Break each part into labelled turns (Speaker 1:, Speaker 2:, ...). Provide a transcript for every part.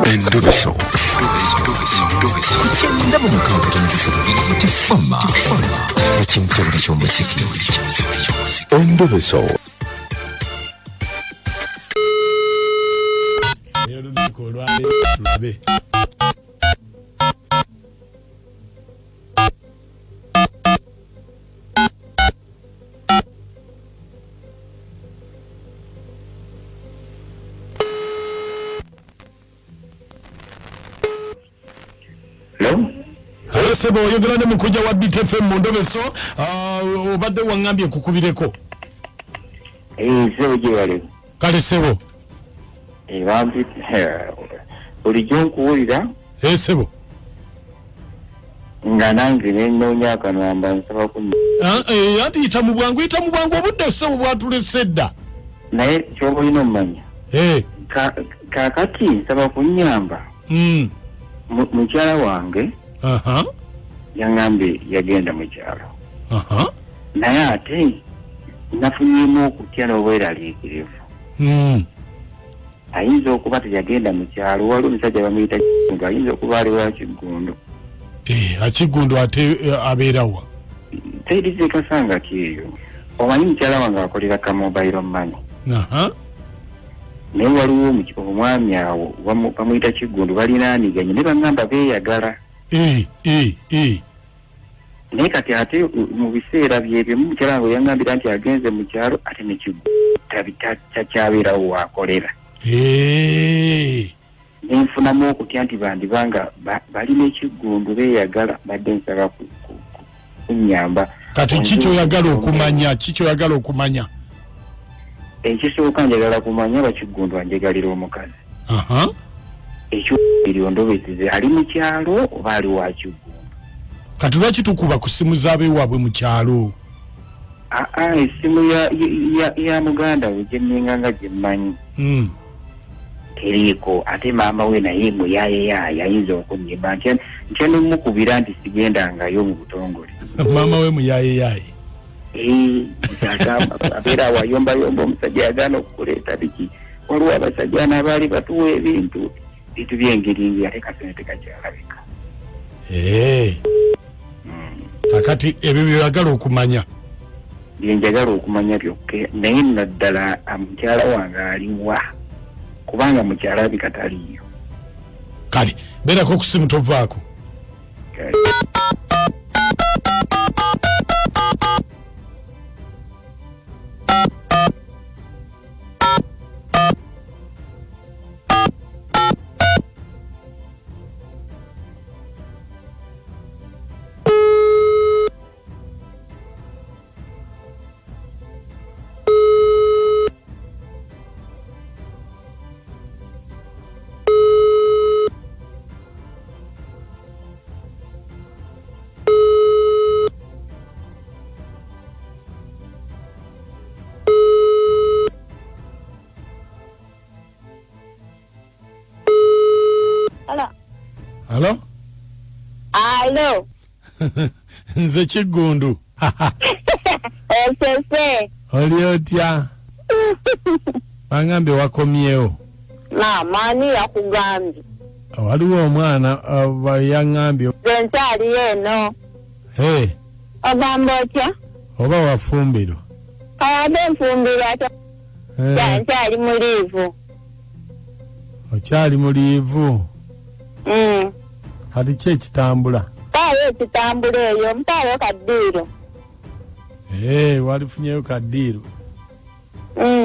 Speaker 1: Endobeso.
Speaker 2: Ku kyenda mu mukaaga tono ssatu Tifama ekintobole ky'omuziki.
Speaker 1: Endobeso.
Speaker 3: Olunaku olwaleero tulabe.
Speaker 4: Hello?
Speaker 3: Hello, sebo, oyogera ne mukuja wa BTFM mu Ndobeso. Ah, obadde waŋŋambye nkukubireko.
Speaker 4: Eh, sebo gyebale.
Speaker 3: Kale sebo.
Speaker 4: Eh, bambi bulijjo nkuwulira.
Speaker 3: Eh, sebo.
Speaker 4: Nga nange nenoonya akanamba nsaba ku
Speaker 3: Ah, eh, anti yita mu bwangu, yita mu bwangu, obudde sebo bwatulese dda.
Speaker 4: Naye kyoba olina omumanya.
Speaker 3: Eh.
Speaker 4: Kaakati nsaba kunnyamba. Mukyala wange yaŋŋambye yagenda mu kyalo. Naye ate nafunyeemu okutya n'obweraliikirivu. Ayinza okuba teyagenda mu kyalo, waliwo omusajja bamuyita Kiggundu, ayinza okuba ali wa Kiggundu.
Speaker 3: Eh, Akiggundu ate abeera wa?
Speaker 4: Tayiriza Kasanga ki eyo. Omanyi mukyala wange akolera ka mobile money. Naye waliwo omwami awo bamuyita Kiggundu, balinaaniganye ne baŋŋamba beeyagala. Naye kati ate mu biseera byebimu mukyala wange yaŋŋambira nti agenze mu kyalo ate ne Kiggundu takyabeerawo waakolera. Nenfunamu okutya nti bandibanga balina Ekiggundu beeyagala, badde nsaba kunnyamba.
Speaker 3: Kati ki kyoyagala okumanya? Ki kyoyagala okumanya?
Speaker 4: Ekisooka njagala kumanya Bakiggundu anjegalira omukazi. Ekyokubiri ondobesize ali mu kyalo oba ali wa Kiggundu?
Speaker 3: Kati lwaki tukuba ku ssimu z'abeewaabwe mu kyalo?
Speaker 4: Aa, essimu ya muganda we gye nninga nga gye mmanyi. Teriiko, ate maama we naye muyaayeyaaya ayinza okunnimba. Ntya nemukubira nti sigendangayo mu butongole.
Speaker 3: Maama we muyaayeyaaya.
Speaker 4: Eh, agamba abeera awo ayombayomba omusajja yagaana okukuleeta biki. Waliwo abasajja n'abaali batuwa ebintu, bintu by'engeri ngi ate kasente tekakyalabika.
Speaker 3: Kakati ebyo byoyagala okumanya?
Speaker 4: Bye njagala okumanya byokka, naye nno ddala mukyala wange aliwa, kubanga mukyala abika taliiyo.
Speaker 3: Kale beerako ku ssimu tovaako.
Speaker 4: Kale.
Speaker 5: Alo.
Speaker 3: Alo?
Speaker 5: Alo.
Speaker 3: Nze Kiggundu.
Speaker 5: Osese.
Speaker 3: Oli otya? Bangambye wakomyewo.
Speaker 5: Maama, ani yakugambye?
Speaker 3: Waliwo omwana yaŋŋambye.
Speaker 5: Nze nkyaliyo eno.
Speaker 3: Hey.
Speaker 5: Ogamba otya?
Speaker 3: Oba wafumbirwa?
Speaker 5: Abadde nfumbirwa ate.
Speaker 3: Hey.
Speaker 5: Nkyali muliivu.
Speaker 3: Okyali muliivu? Kati ki ekitambula?
Speaker 5: Mpaayo ekitambula eyo, mpaayo kaddiiro.
Speaker 3: Hey, walifunyeyo kaddiiro?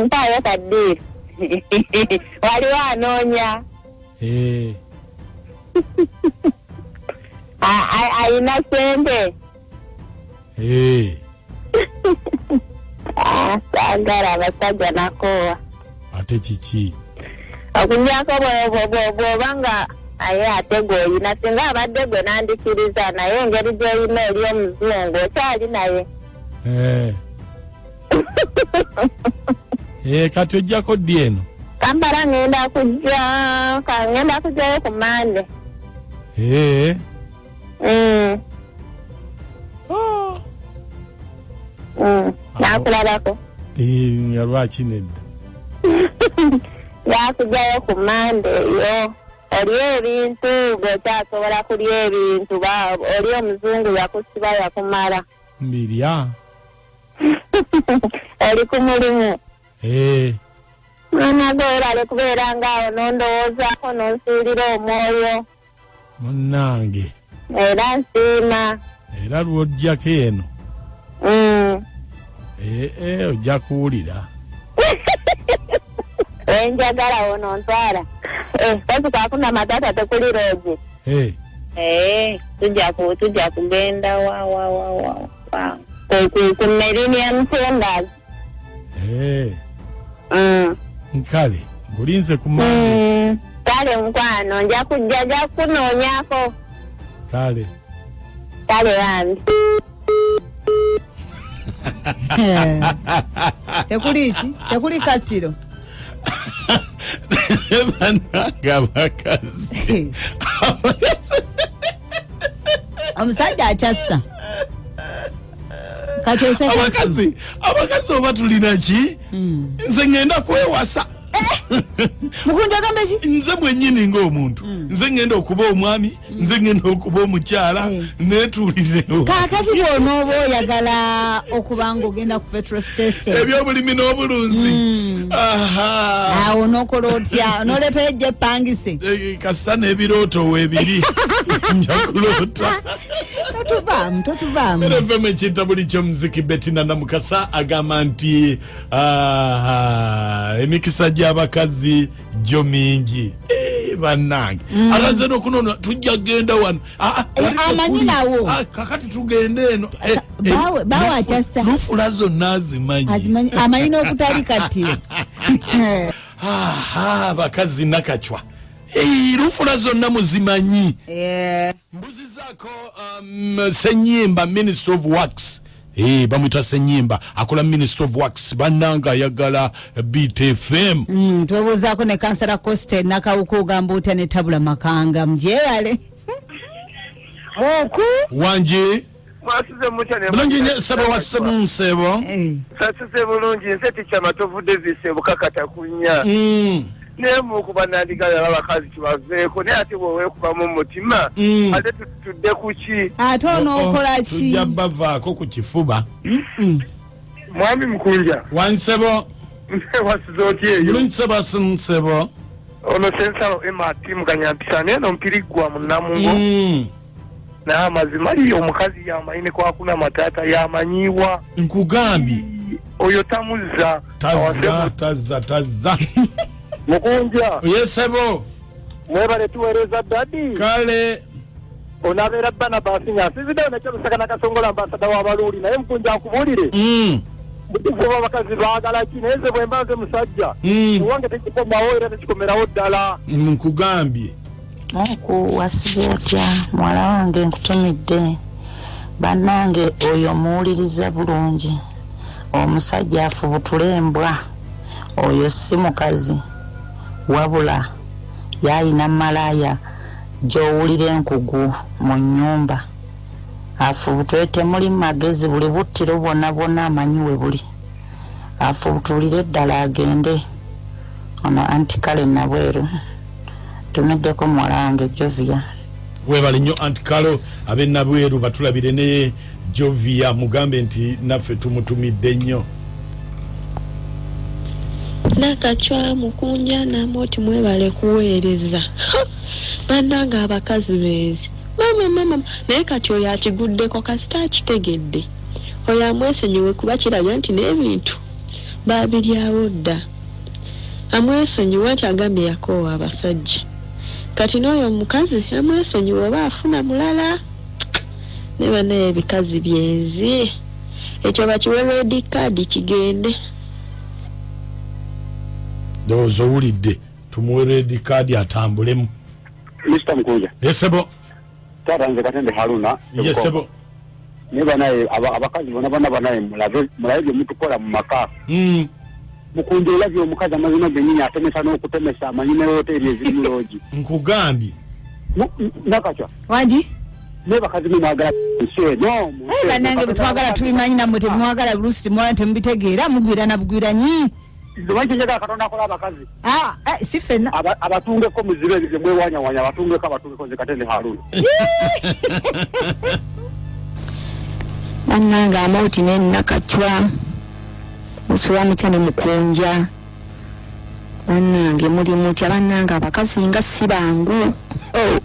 Speaker 5: Mpaayo kaddiiro. Waliwo anoonya.
Speaker 3: Hey.
Speaker 5: Ayina ssente.
Speaker 3: Hey.
Speaker 5: Saagala abasajja nakoowa.
Speaker 3: Ate kiki?
Speaker 5: Okunyako bw'oba nga aye ate gw'oyina, singa abadde gwe nandikiriza, naye engeri gy'oyina oli omuzungu okyali naye.
Speaker 3: Kati ojjako ddi eno?
Speaker 5: Kampala ngenda kujja, ngenda kujjayo ku Mande. Nakulabako.
Speaker 3: Nga lwaki nedda?
Speaker 5: Yakujjayo ku Mande eyo. Olya ebintu bw'okyasobola kulya ebintu oli omuzungu yakusiba yakumala.
Speaker 3: Mbirya.
Speaker 5: Oli ku mulimu.
Speaker 3: Eh.
Speaker 5: Mwana gwe webale kubeera ng'awo n'ondowoozaako n'onsuulira omwoyo.
Speaker 3: Munnange.
Speaker 5: Era nsiima.
Speaker 3: Era lw'ojjako eno. Ee, ojja kuwulira.
Speaker 5: Wenjagala wono ntwala. Kozi kakuna matata tekuli loogi. Tujja kugenda wa wa wa wa wa. Ku Millennium Chambers.
Speaker 3: Nkale, ngulinze ku Mande.
Speaker 5: Kale mukwano, nja kujja nja kunoonyako.
Speaker 3: Kale.
Speaker 5: Kale bambi.
Speaker 6: Tekuli ki? Tekuli kattiro.
Speaker 3: Bannange abakazi.
Speaker 6: Omusajja akyassa. Kati oseka.
Speaker 3: Abakazi oba tulina ki? Nze ngenda kwewasa.
Speaker 6: Mukunja agambe ki?
Speaker 3: Nze mwennyini ng'omuntu. Nze ngenda okuba omwami, nze ngenda okuba omukyala, neetuulirewo.
Speaker 6: Kaakati bw'onooba oyagala okuba ng'ogenda ku petrol station.
Speaker 3: Ebyobulimi n'obulunzi.
Speaker 6: Awo n'okola otya? N'oleetayo ejja epangise.
Speaker 3: Kasa n'ebirooto weebiri. Nja kuloota.
Speaker 6: Totuvaamu.
Speaker 3: FM ekintabuli ky'omuziki Bettina Namukasa agamba nti emikisa gy'abakazi gyo mingi. Bannange. Alanze n'okunoona tujja kugenda wano.
Speaker 6: Amanyi nawo.
Speaker 3: Kakati tugende eno.
Speaker 6: Bawe akyassa.
Speaker 3: Lufula zonna azimanyi.
Speaker 6: Amanyi n'okutali kattiro.
Speaker 3: Abakazi nakacwa. Lufula zonna muzimanyi. Mbuzizaako Senyimba, Minister of Works. Bamwita Senyimba, akola Minister of Works, bannange ayagala BTFM.
Speaker 6: Twebuuzaako ne Kansala Coste Nakawuka ogamba otya ne Tabula Makanga mugyebale.
Speaker 7: Muku
Speaker 3: Wangi.
Speaker 7: Mwasuze mutya ne
Speaker 3: Bulungi nnyo ssebo wa ssebo.
Speaker 7: Sasuze bulungi nze Teacher Matovu Davis ebukakata ku nnya. Naye muku bannandigala abakazi kibaveeko naye ate bw'oweekubamu mu mutima ate tutudde ku ki?
Speaker 6: Ate onookola ki?
Speaker 3: Tujja bavaako ku kifuba.
Speaker 7: Mwami Mukunja.
Speaker 3: Wansebo.
Speaker 7: Wasuze otya eyo?
Speaker 3: Bulungi ssebo ssebo.
Speaker 7: Ono Sensalo Emma Timu Kanyampisa naye eno mpiriggwa mu Namungo. Naye amazima aliyo omukazi yamanyi ne kwakuna mataata yamanyiwa.
Speaker 3: Nkugambye.
Speaker 7: Oyo tamuzza.
Speaker 3: Tazza.
Speaker 7: Mukunja.
Speaker 3: Yesebo.
Speaker 7: Mwebale tuweereza dadi.
Speaker 3: Kale.
Speaker 7: Onabeera Barnabas nga nsinziddeyo nekyo Lusaka Nakasongola ambasada w'Abaluuli naye Mukunja nkubuulire. Butuufu abakazi baagala ki naye nze bwe mba nze musajja. Ewange tekikomawo era tekikomerawo ddala.
Speaker 3: Nkugambye.
Speaker 8: Muku wasize otya muwala wange nkutumidde. Bannange oyo muwulirize bulungi. Omusajja afubutule embwa. Oyo si mukazi. Wabula yalina malaaya gy'owulira enkugu mu nnyumba. Afubutule temuli magezi buli buttiro bwonna bwonna amanyi we buli. Afubutulire ddala agende. Ono anti Kale Nabweru. Tumiddeko muwala wange Jovia.
Speaker 3: Weebale nnyo anti Kalo ab'e Nabweru batulabire ne Jovia mugambe nti naffe tumutumidde nnyo.
Speaker 9: Nakacwa Mukunja namoti mwebale kuweereza. Bannange abakazi benzi. Mama naye kati oyo akiguddeko kasita akitegedde. Oyo amwesonyiwe kuba kirabya nti n'ebintu babiryawo dda. Amwesonyiwe nti agambye yakoowa abasajja. Kati n'oyo omukazi amwesonyiwe oba afuna mulala. Ne bannaye ebikazi byenzi. Ekyo bakiwe red card kigende.
Speaker 3: Ndowooza owulidde tumuwe red card atambulemu.
Speaker 4: Mr. Mukunja.
Speaker 3: Yesebo.
Speaker 4: Taata nze Katende Haruna.
Speaker 3: Yesebo.
Speaker 4: Ne banaye abakazi bonna bonna banaye mulabe bye mutukola mu maka. Mukunja olabye omukazi amazima gennyini atemesa n'okutemesa amanyi ne woteeri ezirimu loogi.
Speaker 3: Nkugambye.
Speaker 4: Nakacwa.
Speaker 6: Wangi?
Speaker 4: Ne bakazi mwe mwagala nsi eno.
Speaker 6: Bannange bwe twagala tubimanyi nammwe temwagala luusi temwagala temubitegeera mugwirana bugwiranyi.
Speaker 7: Nze manyi kyenjagala Katonda akola abakazi.
Speaker 6: Ah, eh, si ffenna.
Speaker 7: Abatungeko muzibe ebyo bye mwewanyawanya, abatungeko, abatungeko. Nze Katende Haruna.
Speaker 10: Bannange Amooti ne Nakacwa, musula mutya ne Mukunja? Bannange muli mutya? Bannange abakazi nga si bangu. Oh,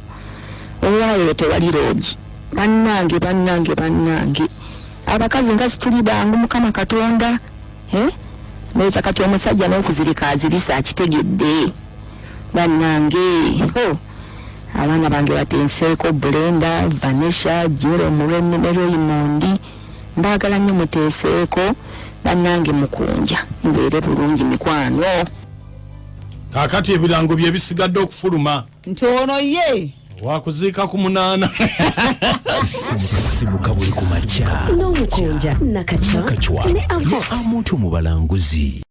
Speaker 10: olwayo tewali loogi. Bannange, bannange, bannange, abakazi nga situli bangu. Mukama Katonda, eh? Ndowooza kati omusajja n'okuzirika azirisa akitegedde. Bannange, oh. Abaana bange batenseeko, Brenda, Vanesha, Jerome ne Raymond, mbaagala nnyo, muteeseeko. Bannange Mukunja, mubeere bulungi mikwano.
Speaker 3: Kaakati ebirango bye bisigadde okufuluma.
Speaker 6: Nti ono ye
Speaker 3: wakuziika ku 8.
Speaker 2: Sisimuka buli ku makya
Speaker 11: n'Omukunja Nakacwa
Speaker 2: Nakacwa
Speaker 11: ne Amot.
Speaker 2: Amooti omubalanguzi.